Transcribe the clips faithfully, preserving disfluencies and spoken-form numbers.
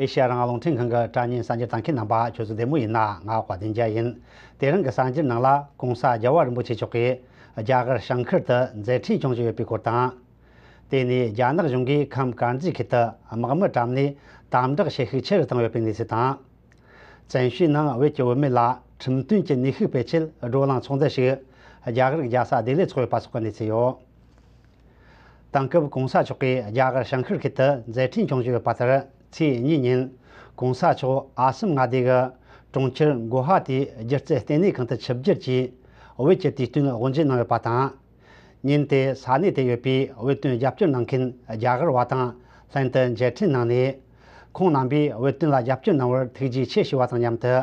ཨེ་ཤེ་ཡ་རང་དབང་རླུང་འཕྲིན་ཁང་གི་དྲ་བརྙན་གསར་འགྱུར་ལྟ་མཁན་རྣམ་པ་ཁྱོད་ཚོ་བདེ་མོ་ཡིན་ན། ང་བཀའ་བསྡུ་རྒྱ་ཡིན། དེ་རིང་གི་གསར་འགྱུར་ནང་ལ་༸གོང་ས་རྒྱལ་བ་རིན་པོ་ཆེ་མཆོག་གིས་རྒྱ་གར་བྱང་ཤར་དུ་མཛད་འཕྲིན་སྐྱོང་བཞིན་ཡོད་པའི་སྐོར་དང་། དེ་ནས་རྒྱ་ནག་གཞུང་གིས་ཁམས་དཀར་མཛེས་ཁུལ་དུ་དམག་མི་བཀྲམ་ནས་དམ་དྲག་བྱེད་ཤུགས་ཆེ་རུ་བཏང་ཡོད་པའི་གནས་ཚུལ་དང་། བཙན་བྱོལ་ནང་བོད་ཀྱི་བུད་མེད་ལ་ཁྲིམས་མཐུན་གྱི་ནུས་ཤུགས་སྤེལ་ཆེད་བགྲོ་གླེང་ཚོགས་འདུ་ཞིག་རྒྱ་གར་རྒྱལ་ས་ལྡི་ལིར་འཚོགས་ཡོད་པ་སོགས་ཀྱི་གནས་ཚུལ་ཡོད། དེང་སྐབས་༸གོང་ས་མཆོག་གིས་རྒྱ་གར་བྱང་ཤར་ཁུལ་དུ་མཛད་འཕྲིན་སྐྱོང་བཞིན་ཡོད་པ་ལྟར། ཚེས་གཉིས་ཉིན་༸གོང་ས་མཆོག་ཨ་སམ་མངའ་སྡེ་གི་གྲོང་ཁྱེར་གོ་ཧ་ཏིའི་སྒྱུ་རྩལ་ལྟེ་གནས་ཁང་དུ་ཆིབས་བསྒྱུར་གྱིས་བོད་ཀྱི་དུས་སྟོན་དབུ་འབྱེད་གནང་ཡོད་པ་དང་། ཉིན་དེའི་ས་གནས་དེར་ཡོད་པའི་བོད་དོན་རྒྱབ་སྐྱོར་གནང་མཁན་རྒྱ་གར་བ་དང་ལྷན་དུ་མཇལ་འཕྲད་གནང་ནས། ཁོང་རྣམ་པས་བོད་དོན་ལ་རྒྱབ་སྐྱོར་གནང་བར་ཐུགས་རྗེ་ཆེ་ཞུས་པ་དང་མཉམ་དུ།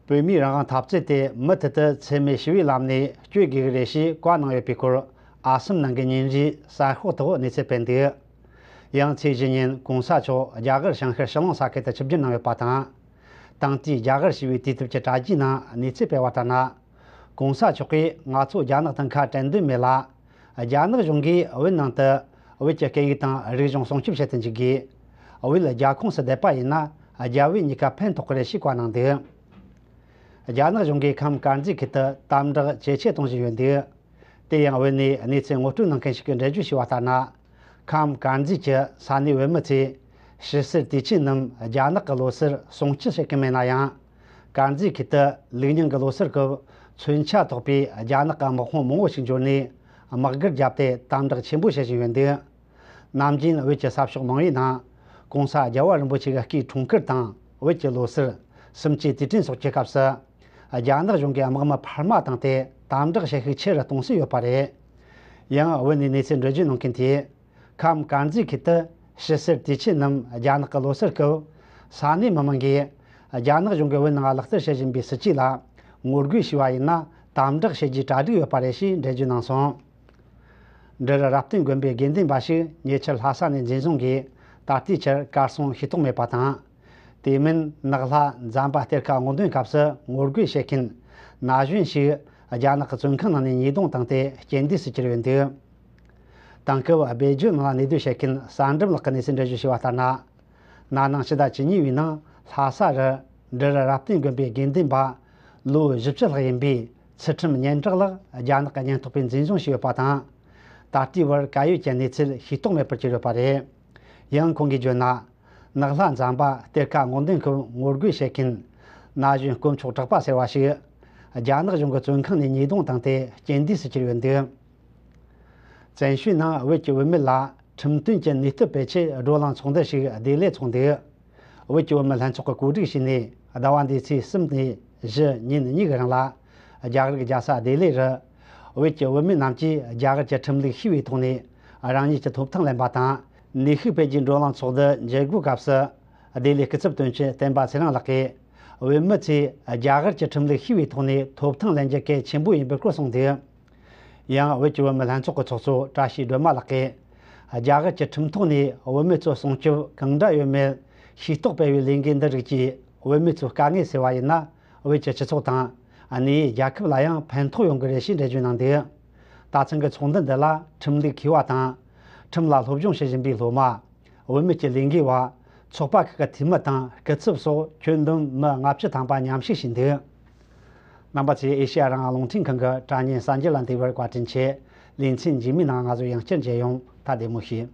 བོད་མིའི་རང་དབང་འཐབ་རྩོད་དེ་མུ་མཐུད་དུ་འཚེ་མེད་ཞི་བའི་ལམ་ནས་སྐྱོད་དགོས་ཀྱི་རེད་ཞེས་བཀའ་གནང་ཡོད་པའི་སྐོར། ཨ་སམ་ནང་གི་བརྙན་རིས་གསར་ཤོག་ཐོག་གནས་ཚུལ་སྤེལ་འདུག། ཡང་ཚེས་བཞི་ཉིན་༸གོང་ས་མཆོག་རྒྱ་གར་བྱང་ཤར་ཤི་ལོང་ས་ཁུལ་དུ་ཆིབས་བསྒྱུར་གནང་ཡོད་པ་དང་། དེང་དུས་རྒྱ་གར་ཞེས་པའི་དུས་དེབ་ཀྱི་དྲ་རྒྱའི་ནང་གནས་ཚུལ་སྤེལ་བ་ལྟར་ན། ༸གོང་ས་མཆོག་གིས་ང་ཚོ་རྒྱ་ནག་དང་ཁ་བྲལ་འདོད་མེད་ལ། རྒྱ་ནག་གཞུང་གིས་བོད་ནང་དུ་བོད་ཀྱི་སྐད་ཡིག་དང་རིག་གཞུང་སྲུང་སྐྱོབ་བྱེད་དུ་འཇུག་དགོས། བོད་རྒྱ་ཁོངས་སུ་བསྡད་པ་ཡིན་ན། རྒྱ་བོད་གཉིས་ཀ་ཕན་ཐོགས་ཀྱི་རེད་ཞེས་བཀའ་གནང་འདུག། རྒྱ་ནག་གཞུང་གིས་ཁམས་དཀར་མཛེས་ཁུལ་དུ་དམ་དྲག་ཇེ་ཆེ་གཏོང་བཞིན་ཡོད་འདུག། དེ་ཡང་བོད་ནས་གནས་ཚུལ་ངོ་སྤྲོད་གནང་མཁན་ཞིག་གིས་འགྲེལ་བརྗོད་བྱས་པ་ལྟར་ན། ཁམས་དཀར་མཛེས་ཀྱི་ས་གནས་བོད་མི་ཚོས་ཕྱི་སེལ་དུས་ཆེན་ནམ་རྒྱ་ནག་གི་ལོ་སར་སྲུང་བརྩི་བྱེད་ཀྱི་མེད་ན་ཡང་། དཀར་མཛེས་ཁུལ་དུ་ལུགས་རྙིང་གི་ལོ་སར་སྐབས་མཚོན་ཆ་ཐོགས་པའི་རྒྱ་ནག་གི་དམག་དཔུང་མང་བོ་ཞིག་འབྱོར་ནས་དམག་སྒར་བརྒྱབ་སྟེ་དམ་དྲག་ཆེན་པོ་བྱེད་བཞིན་ཡོད་འདུག། ནམ་རྒྱུན་བོད་ཀྱི་ས་ཕྱོགས་མང་བོའི་ནང་༸གོང་ས་རྒྱལ་བ་རིན་པོ་ཆེ་གི་སྐུའི་འཁྲུངས་སྐར་དང་བོད་ཀྱི་ལོ་སར། གསུམ་བཅུའི་དུས་དྲན་སོགས་ཀྱི་སྐབས་སུ། རྒྱ་ནག་གཞུང་གིས་དམག་མི་འཕར་མ་བཏང་སྟེ་དམ་དྲག་བྱེད་ཤུགས་ཆེ་རུ་གཏོང་སྲོལ་ཡོད་པ་རེད། ཡང་བོད་ནས་གནས་ཚུལ་འགྲེལ་བརྗོད་གནང་མཁན་དེས། ཁམས་དཀར་མཛེས་ཁུལ་དུ་ཕྱི་སེལ་དུས་ཆེན་ནམ་རྒྱ་ནག་གི་ལོ་སར་སྐབས། ས་གནས་མི་མང་གིས་རྒྱ་ནག་གཞུང་གིས་བོད་ནང་ལག་བསྟར་བྱེད་བཞིན་པའི་སྲིད་ཇུས་ལ་ངོ་རྒོལ་བྱས་པ་ཡིན་ན། དམ་དྲག་བྱེད་རྒྱུའི་གྲ་སྒྲིག་ཡོད་པ་རེད་ཞེས་འགྲེལ་བརྗོད་གནང་སོང་། འབྲི་རུ་རབ་བརྟན་དགོན་པའི་དགེ་འདུན་པ་ཞིག་ཉེ་ཆར་ལྷ་ས་ནས་འཛིན་བཟུང་གིས་ད་ལྟའི་ཆར་གར་སོང་ཤེས་རྟོགས་མེད་པ་དང་། དེ་མིན་ནག་ལྷ་ཛམ་བྷ་གཏེར་ཁ་སྔོག་འདོན་སྐབས་སུ་ངོ་རྒོལ་བྱེད་མཁན་ན་གཞོན་ཞིག་རྒྱ་ནག་གི་བཙོན་ཁང་ནང་ནས་ཉེས་རྡུང་བཏང་སྟེ་རྐྱེན་འདས་སུ་གྱུར་ཡོད་འདུག། དེང་སྐབས་སྦེལ་ཇམ་ནང་ལ་གནས་སྡོད་བྱེད་མཁན་གསར་འགྲམ་ལགས་ཀྱིས་གནས་ཚུལ་འགྲེལ་བརྗོད་བྱས་པ་ལྟར་ན། ན་ནིང་ཕྱི་ཟླ་བཅུ་གཉིས་པའི་ནང་ལྷ་ས་རུ་འབྲི་རུ་རབ་བརྟན་དགོན་པའི་དགེ་འདུན་པ་ལོ་བཞི་བཅུ་ལྷག་ཡིན་པའི་ཚུལ་ཁྲིམས་སྙན་གྲགས་ལགས་རྒྱ་ནག་གི་ཉེན་རྟོག་པས་འཛིན་བཟུང་བྱས་ཡོད་པ་དང་། ད་ལྟའི་བར་ག་ཡོད་ཀྱི་གནས་ཚུལ་ཤེས་རྟོགས་མེད་པར་གྱུར་ཡོད་པ་རེད། ཡང་ཁོང་གིས་བརྗོད་ན། ནག་ལྷ་ཛམ་བྷ་གཏེར་ཁ་སྔོག་འདོན་སྐབས་ངོ་རྒོལ་བྱེད་མཁན་ན་གཞོན་དཀོན་མཆོག་གྲགས་པ་ཟེར་བ་ཞིག་རྒྱ་ནག་གཞུང་གི་བཙོན་ཁང་ནས་ཉེས་རྡུང་བཏང་སྟེ་རྐྱེན་འདས་སུ་གྱུར་ཡོད་འདུག། བཙན་བྱོལ་ནང་བོད་ཀྱི་བུད་མེད་ལ་ཁྲིམས་མཐུན་གྱི་ནུས་སྟོབས་སྤེལ་ཆེད་བགྲོ་གླེང་ཚོགས་འདུ་ཞིག་ལྡི་ལིར་འཚོགས་འདུག། བོད་ཀྱི་བུད་མེད་ལྷན་ཚོགས་ཀྱིས་གོ་སྒྲིག་བྱས་ནས་ཟླ་བ་འདིའི་ཚེས་གསུམ་ནས་བཞི་ཉིན་གཉིས་ཀྱི་རིང་ལ་རྒྱ་གར་གྱི་རྒྱལ་ས་ལྡི་ལི་རུ་བོད་ཀྱི་བུད་མེད་རྣམས་ཀྱིས་རྒྱ་གར་གྱི་ཁྲིམས་ལུགས་ཤེས་པའི་ཐོག་ནས་རང་ཉིད་ཀྱི་ཐོབ་ཐང་ལེན་པ་དང་ནུས་ཤུགས་སྤེལ་རྒྱུའི་བགྲོ་གླེང་ཚོགས་འདུ་མཇལ་སྒོའི་སྐབས་སུ། ལྡི་ལིའི་སྐུ་ཚབ་དོན་གཅོད་བསྟན་པ་ཚེ་རིང་ལགས་ཀྱིས་བོད་མི་ཚོས་རྒྱ་གར་གྱི་ཁྲིམས་ལུགས་ཤེས་པའི་ཐོག་ནས་ཐོབ་ཐང་ལེན་རྒྱུ་གལ་ཆེན་པོ་ཡིན་པའི་སྐོར་གསུངས་འདུག། ཡང་བོད་ཀྱི་བུད་མེད་ལྷན་ཚོགས་ཀྱི་ཚོགས་གཙོ་བཀྲ་ཤིས་སྒྲོལ་མ་ལགས་ཀྱིས། རྒྱ་གར་གྱི་ཁྲིམས་ཐོག་ནས་བུད་མེད་ཚོ་སྲུང་སྐྱོབ་གང་འདྲ་ཡོད་མེད་ཤེས་རྟོགས་སྤེལ་བའི་ལས་འགུལ་འདི་རིགས་ཀྱིས་བུད་མེད་ཚོའི་དཀའ་ངལ་སེལ་བ་ཡིན་ན། བོད་ཀྱི་སྤྱི་ཚོགས་དང་། གནས་ཡུལ་རྒྱལ་ཁབ་ལ་ཡང་ཕན་ཐོགས་ཡོང་གི་རེད་ཞེས་འགྲེལ་བརྗོད་གནང་འདུག། ད་ཐེངས་ཀྱི་ཚོགས་འདུ་འདི་ལ་ཁྲིམས་ལུགས་མཁས་པ་དང་། ཁྲིམས་ལ་སློབ་སྦྱོང་བྱེད་བཞིན་པའི་སློབ་མ། བུད་མེད་ཀྱི་ལས་འགུལ་བ། ཚོགས་པ་ཁག་གི་འཐུས་མི་དང་སྐུ་ཚབ་སོགས་ཁྱོན་བསྡོམས་མི་ལྔ་བཅུ་ཐམ་པ་མཉམ་ཞུགས་བྱས་འདུག། རྣམ་པ་ཚོས་ཨེ་ཤེ་ཡ་རང་དབང་རླུང་འཕྲིན་ཁང་གི་དྲ་བརྙན་གསར་འགྱུར་ལ་འདི་བར་བཀའ་དྲིན་ཆེ། ལེ་ཚན་རྗེས་མའི་ནང་ང་ཚོ་ཡང་བསྐྱར་མཇལ་ཡོང་། ད་བདེ་མོ་བྱོས།